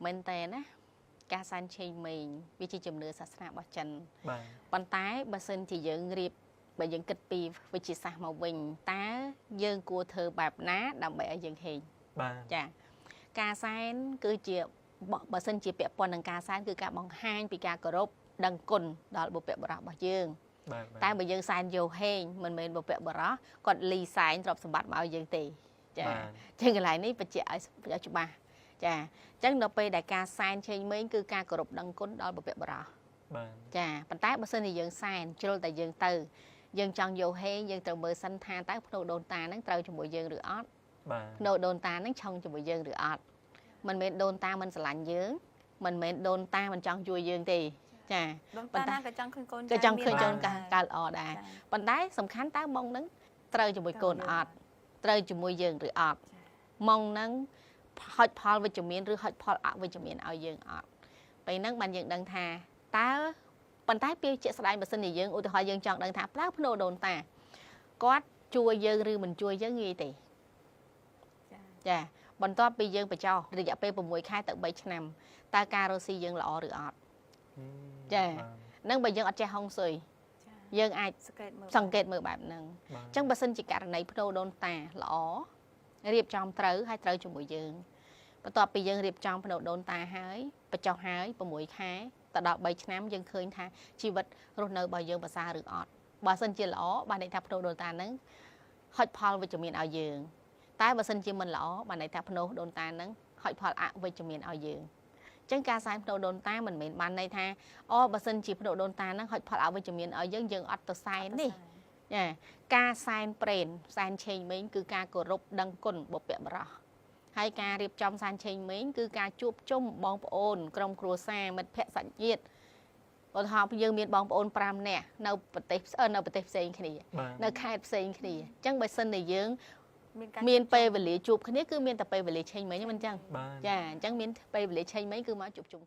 មែនតើណាការសែនឆេងម៉េងវាជាជំនឿសាសនារបស់ចិន បាទ ប៉ុន្តែបើសិនជាយើងរៀបបើយើងគិតពីវិទ្យាសាស្ត្រមកវិញតើយើងគួរធ្វើបែបណាដើម្បីឲ្យយើងហេង បាទ ចាការសែនគឺជាបើសិនជាពាក់ព័ន្ធនឹងការសែនគឺការបង្ហាញពីការគោរពដឹងគុណដល់បុព្វបុរសរបស់យើង បាទបាទ តែបើយើងសែនយោហេងមិនមែនបុព្វបុរសគាត់លីសែនទ្រព្យសម្បត្តិមកឲ្យយើងទេចា បាទ ចឹងកន្លែងនេះបញ្ជាក់ឲ្យច្បាស់ចាអញ្ចឹងដល់ពេលដែលការសែនឆេងមេងគឺការគោរពដឹងគុណដល់បុព្វបុរស បាទ ចាប៉ុន្តែបើសិនជាយើងសែនជ្រុលតែយើងទៅយើងចង់យោហេងយើងត្រូវមើលសិនថាតើភ្នូដូនតាហ្នឹងត្រូវជាមួយយើងឬអត់ បាទ ភ្នូដូនតាហ្នឹងឆឹងជាមួយយើងឬអត់មិនមែនដូនតាមិនស្រឡាញ់យើងមិនមែនដូនតាមិនចង់ជួយយើងទេចា ដូនតាណាក៏ចង់ឃើញកូន ក៏ចង់ឃើញចង់ មាន កើតល្អដែរប៉ុន្តែសំខាន់តើម៉ងហ្នឹងត្រូវជាមួយកូនអត់ត្រូវជាមួយយើងឬអត់ម៉ងហ្នឹងហុចផលវិជ្ជមានឬហុចផលអវិជ្ជមានឲ្យយើងអត់ពេលហ្នឹងបានយើងដឹងថាតើប៉ុន្តែពេលជាក់ស្ដែងបើសិនជាយើងឧទាហរណ៍យើងចង់ដឹងថាផ្លូវភ្នោដូនតាគាត់ជួយយើងឬមិនជួយយើងងាយទេចាបន្ទាប់ពីយើងបញ្ចោះរយៈពេល6ខែទៅ3ឆ្នាំតើការរកស៊ីយើងល្អឬអត់ចានឹងបើយើងអត់ចេះហុងស៊ុយយើងអាច សង្កេតមើលសង្កេតមើលបែបហ្នឹងអញ្ចឹងបើសិនជាករណីភ្នោដូនតាល្អរៀបចំត្រូវហើយត្រូវជាមួយយើងបន្ទាប់ពីយើងរៀបចំភ្នោដូនតាហើយបញ្ចុះហើយ6ខែទៅដល់3ឆ្នាំយើងឃើញថាជីវិតរស់នៅរបស់យើងប្រសើរឬអត់បើសិនជាល្អបានន័យថាភ្នោដូនតាហ្នឹងហុចផលវិជ្ជមានឲ្យយើងតែបើសិនជាមិនល្អបានន័យថាភ្នោដូនតាហ្នឹងហុចផលអវិជ្ជមានឲ្យយើងអញ្ចឹងការសែនភ្នោដូនតាមិនមែនបានន័យថាអូបើសិនជាភ្នោដូនតាហ្នឹងហុចផលអវិជ្ជមានឲ្យយើងយើងអត់ទៅសែននេះចាការសែនព្រេនសែនឆេងមេងគឺការគោរពដឹងគុណបុព្វបុរសហើយការរៀបចំសែនឆេងមេងគឺការជួបជុំបងប្អូនក្រុមគ្រួសារមិត្តភក្តិសាច់ញាតិឧទាហរណ៍យើងមានបងប្អូន5នាក់នៅប្រទេសនៅប្រទេសផ្សេងគ្នា បាទ នៅខេត្តផ្សេងគ្នាអញ្ចឹងបើសិនជាយើង មាន មានពេលវេលាជួបគ្នាគឺមានតែពេលវេលាឆេងមេងហ្នឹងមិនអញ្ចឹង បាទ ចាអញ្ចឹងមានពេលវេលាឆេងមេងគឺមកជួបជុំ